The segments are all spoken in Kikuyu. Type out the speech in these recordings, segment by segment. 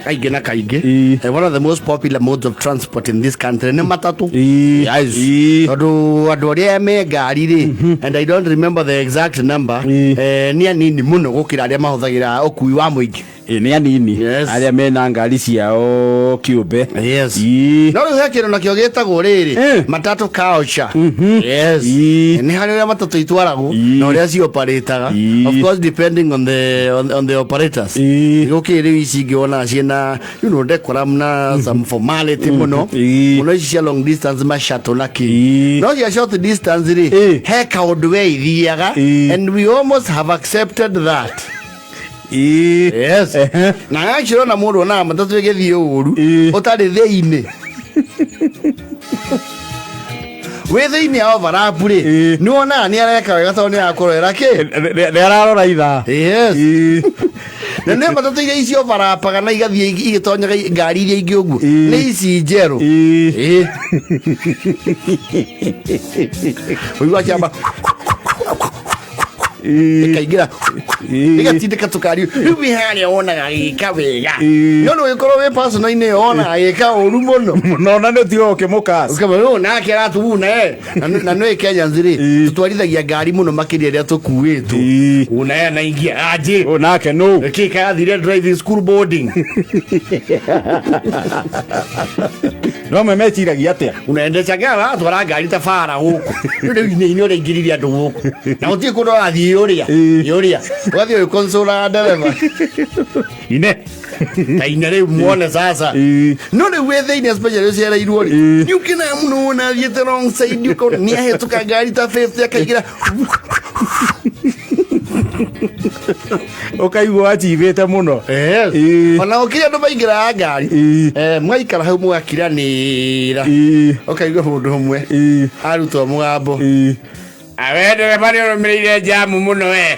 Kaingĩ na kaingĩ, Ii. One of the most popular modes of transport in this country nĩ matatũ. Ii. Yes. Ii. Tondũ andũ arĩa me ngari rĩ, and I don't remember the exact number, Ii. nĩ anini mũno gũkĩra arĩa mahũthagĩra ũkui wa mũingĩ. Ĩ, nĩ anini Yes. arĩa mena ngari ciao kĩũmbe. Yes. Ii. No rĩu he kĩndũ nakĩo gĩtagwo rĩrĩ, matatu culture. Yes. Ii. Nĩ harĩ ũrĩa matatũ itwaragwo Ii. na ũrĩa cioparĩtaga, Ii. of course depending on the operators. Ii. Gũkĩrĩ rĩu ici ingĩ wonaga ciĩna decorum na some formality mũno Ii. mũno, ici cia long distance, macato na kĩ. Ii. No cia short distance rĩ, Ii. he kaũndũ we ithiaga, Ii. and we almost have accepted that. Ii. Yes. Ehe. Na actually ona mũndũ onaga matatũ ĩgĩthiĩ ũru Ii. ũtarĩ thĩinĩ, wĩ thĩinĩ ya overlap rĩ, Ii. nĩ wonaga nĩ areka wega tondũ nĩ arakũrorera kĩ. Nĩ ararora ithaa. Yes. Ii. Na nĩ matatũ iria ici overapaga na igathiĩ igĩtonyaga ngari iria ingĩ ũguo, Ii. nĩ ici njerũ. Ii. Ĩĩ. Ũigua kĩamba Ii. ĩkaingĩra, Ii. ĩgatindĩka tũkari rĩu wĩ harĩa wonaga gĩka wega. Ii. No nĩ ũgĩkorwo wĩ personal-inĩ ĩyo wonaga gĩka ũru mũno. Mũno, na nĩ ũtigaga ũkĩmũkas. Ũkama ũyũ nake aratuguna na nĩ Kenyans rĩ, Ii. tũtwarithagia ngari mũno makĩria rĩrĩa tũkuĩtwo. Ii. Una ye anaingia aje? Ũyũ nake nũ? Kĩ kayathire driving school boarding? No amwe meciragia atĩa? Unaendesha gari, atwara ngari ta bara gũkũ rĩu inĩ ũrĩa ingĩrire andũ gũkũ na gũtirĩ kũndũ ũrathiĩ ũrĩa. Ii. Ũrĩa ũgathiĩ ũgĩkonsolaga ndereba. Ine. Ta ine rĩu muone sasa. Ii. No rĩu wĩ thĩinĩ, especially ũcereirwo rĩ, Ii. nĩ ũkenaga mũno wona athiĩte wrong side, ũkona nĩ ahĩtũka ngari ta 50 akaingĩra. Ũkaigua wachivĩte mũno. Yes. Ii. Ona gũkĩrĩ andũ maingĩraga ngari, Ii. Mũgaikara hau mũgakiranĩra, Ii. ũkaigua mũndũ ũmwe Ii. arutwo mũgambo. Ii. Awe ndereba nĩ ũrũmĩrĩire jamu mũno we.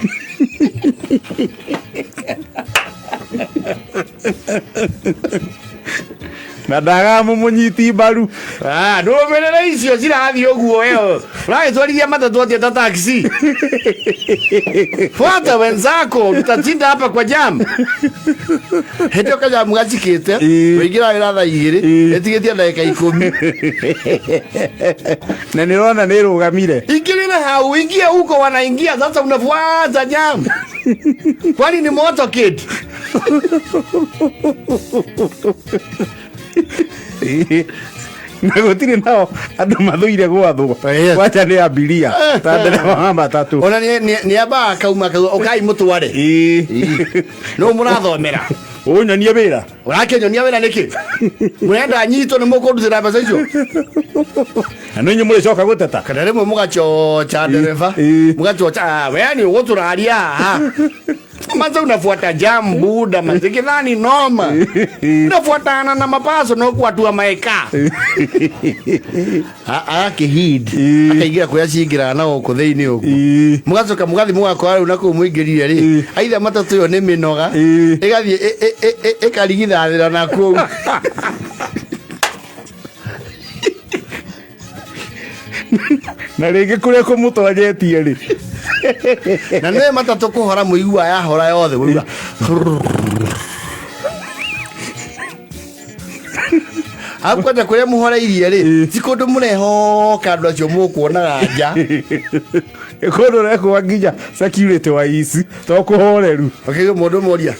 Na ndagaga mũmũnyiti mbaru. Ah, ndũrũmĩrĩre icio cirathiĩ ũguo ĩyo ũragĩtwarithia matatũ atĩa ta taxi? Fuata wenzako, tutatinda hapa kwa jam. Hĩndĩ ĩyo kajamu gacikĩte, Ii. ũingĩra wĩra thaa 2, Ii. ĩtigĩtie ndagĩka 10. Na nĩ ũrona nĩ ĩrũgamire. Ingilile hau, ingia huko, wanaingia sasa, unafuata jam, kwani ni motorcade? Na gũtirĩ nao andũ mathũire gwathwo Yes. kwacha nĩ abiria ta ndereba wa matatũ. Ona nĩ ambaga akauma akauga, ũkai mũtware. Ii. No mũrathomera. Ũnyonie wĩra. Ũrakĩnyonia wĩra nĩkĩ? Mũrenda nyitwo nĩ mũkũndutĩra mbeca icio? Na nĩ inyuĩ mũrĩcoka gũteta. Kana rĩmwe mũgachocha ndereba. Ii. Mũgachocha, "Ah, we ni ũgũtũraria haha manze, unafuata jam buda mazikidhani noma, unafuatana na mapaso no kuatua maeka." Agakĩhindi Ii. akaingĩra kũrĩa cingĩraga na gũkũ thĩinĩ ũguo. Ii. Mũgacoka mũgathiĩ mũgakora rĩu nakũu mũingĩrire rĩ, Ii. aitha matatũ ĩyo nĩ mĩnoga, Ii. ĩgathiĩ ĩkarigithathĩra na kũu. Na rĩngĩ kũrĩa kũmũtonyetie rĩ. Na nĩ matatũ kũhora mũigua yahora yothe mũigua hau kwanja kũrĩa mũhoreirie rĩ, ti kũndũ mũrehoka andũ acio mũkuonaga nja. Kũndũ ũrekwo nginya security wa ici to kũhoreru. Ũkĩigua mũndũ moria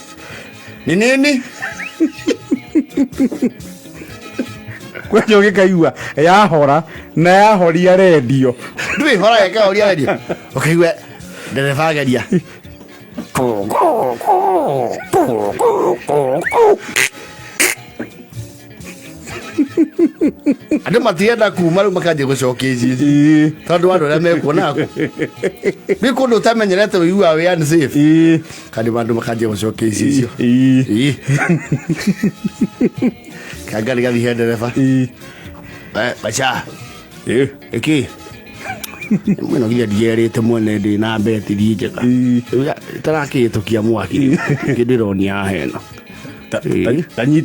ni nini. Kwanja ũgĩkaigua yahora na yahoria rendio. Ndũĩ hora ĩkahoria redio, ũkaigua ndereba ageria. Andũ matirenda kuma rĩu, makanjia gũcokia ici Ii. tondũ andũ arĩa mekuona nĩ kũndũ ũtamenyerete ũiguaga wĩ unsafe. Ii. Kandi andũ makanjia gũcokia icicio. Ii. Ii. Kangari gathi he ndereba. Ii. Bacha. Ii. Ĩkĩ mwena githĩ ndierĩte mwene ndĩ na mbetiri njega? Ii. Tarakĩhĩtũkia mwaki kĩndĩronia haha ĩno. Tanyi.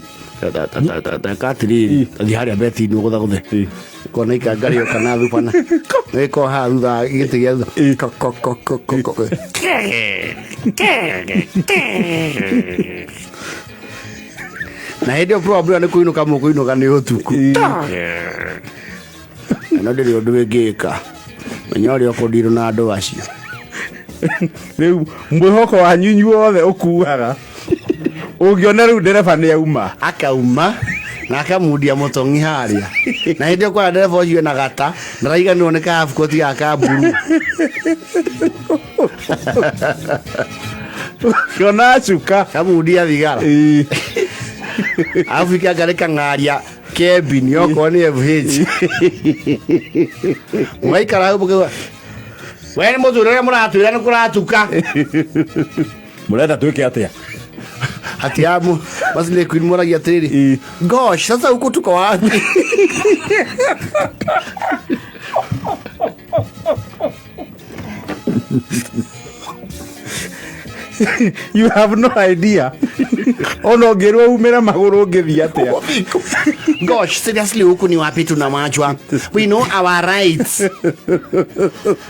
Taka atĩrĩrĩ, thiĩ harĩa mbeti-inĩ ũgũthagũthe. Ii. Kona ikangarĩo kana thubana ĩko haha thutha gĩtĩ gĩa thutha. Ko, ko, ko, ko, ko, ko. Na hĩndĩ ĩyo probably nĩ kũinũka mũkũinũka nĩ ũtukũ. No ndĩrĩ ũndũ ĩngĩka, menya ũrĩa ũkũndirũ na andũ acio. Rĩu mwĩhoko wanyu inyuothe ũkuaga ũngĩona rĩu ndereba nĩ auma. Akauma na akamundia mũtong'i harĩa, na hĩndĩ ĩyo kwara ndereba ũcio ena gata na raiganĩrwo nĩ kahabukoti gaka mburu. Ũngĩona cuka. Kamundia thigara. Arabu ikanga rĩkang'aria kebini okorwo nĩ FH mwaikara hau mũkauga, we nĩ mũthuri ũrĩa mũratwĩra nĩ kũratuka. Mũrenda twĩke atĩa? Hatiamu Maslay Queen moragia atĩrĩrĩ, gosh, sasa huku tuko wapi? You have no idea ona ũngĩrwo umĩre magũrũ ũngĩthiĩ atĩa. Gosh, seriously, huku ni wapi tunawachwa? We know our rights,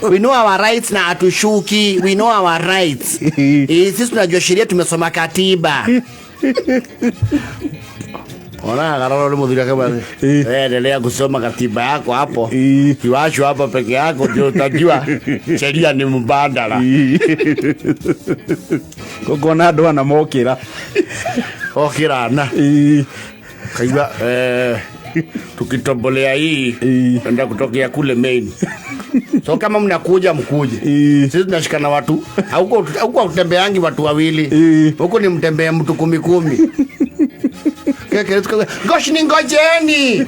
we know our rights na hatushuki. We know our rights. Sisi tunajua sheria, tumesoma katiba. Ona garoro nĩ mũthuri akauga, endelea kusoma katiba yako hapo. Kiwashwa hapo peke yako ndio utajua sheria ni mbadala. Ũkona andũ ana mokĩra. Okĩrana kaigua, tukitobolea hii enda kutokea kule main, so kama mnakuja mkuje. Sisi tunashikana watu huko huko, kutembeangi watu wawili huko, ni mtembee mtu kumi kumi. Keke, gosh, ni ngojeni,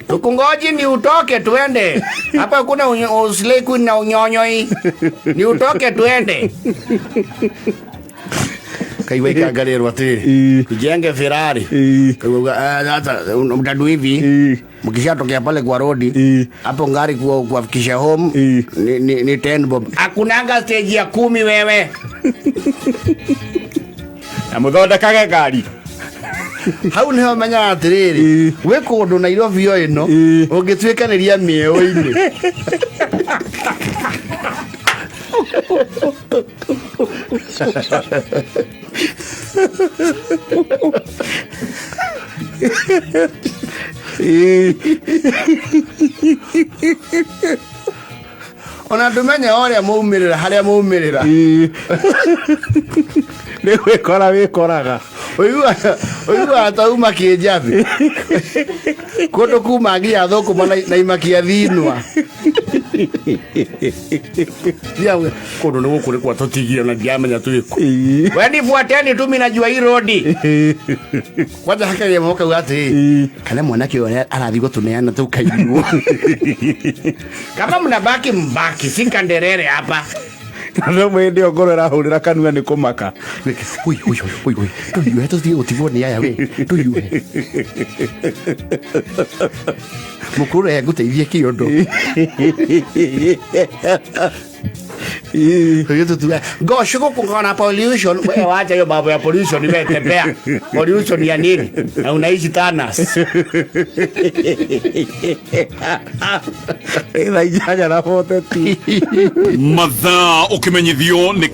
tukungoji ni utoke tuende hapa. Kuna usilei queen na unyonyoi, ni utoke tuende. Kaigua ikangarĩrwo atĩrĩrĩ, tujenge Ferrari. Kaigua, sasa mtadu hivi, mkishatokea pale kwa rodi hapo, ngari kuwafikisha home ni 10 bob. Hakunanga stage ya 10 wewe. Na mũthondekage ngari. Hau nĩho menyaga atĩrĩrĩ, gwĩ kũndũ Nairobi o ĩno ũngĩtuĩkanĩria mĩeũ-inĩ. Ona ndũmenye ũrĩa maumĩrĩra harĩa maumĩrĩra. Nĩ gwĩkora wĩkoraga. Ũiguaga ta uma kĩnjabi kũndũ kuma nginya thũkũma na imakia thinwa. Kũndũ nĩ gũkũ nĩ kwa tũtigire na ndiamenya twĩkũ. We nifuateni tu, mimi najua hii rodi. Kwanza hakaria moka atĩ kana mwanake ũyũ arathiĩ gũtũneana tũkaiguo. Kama mnabaki mbaki, si kanderere hapa. No hĩndĩ ĩyo ngoro ĩrahũrĩra kanua nĩ kũmaka. Ui ui ui ui, tũhiũhe tũthiĩ gũtigwo nĩ aya we, tũhiũhe. Mũkũrũ rehe ngũteithie kĩondo. Gosh, huku kuna pollution. Wewe wacha hiyo mambo ya pollution, imetembea. Pollution ya nini? Na unaishi Tanas. Thaa 8:40. Mathaa ũkĩmenyithio nĩ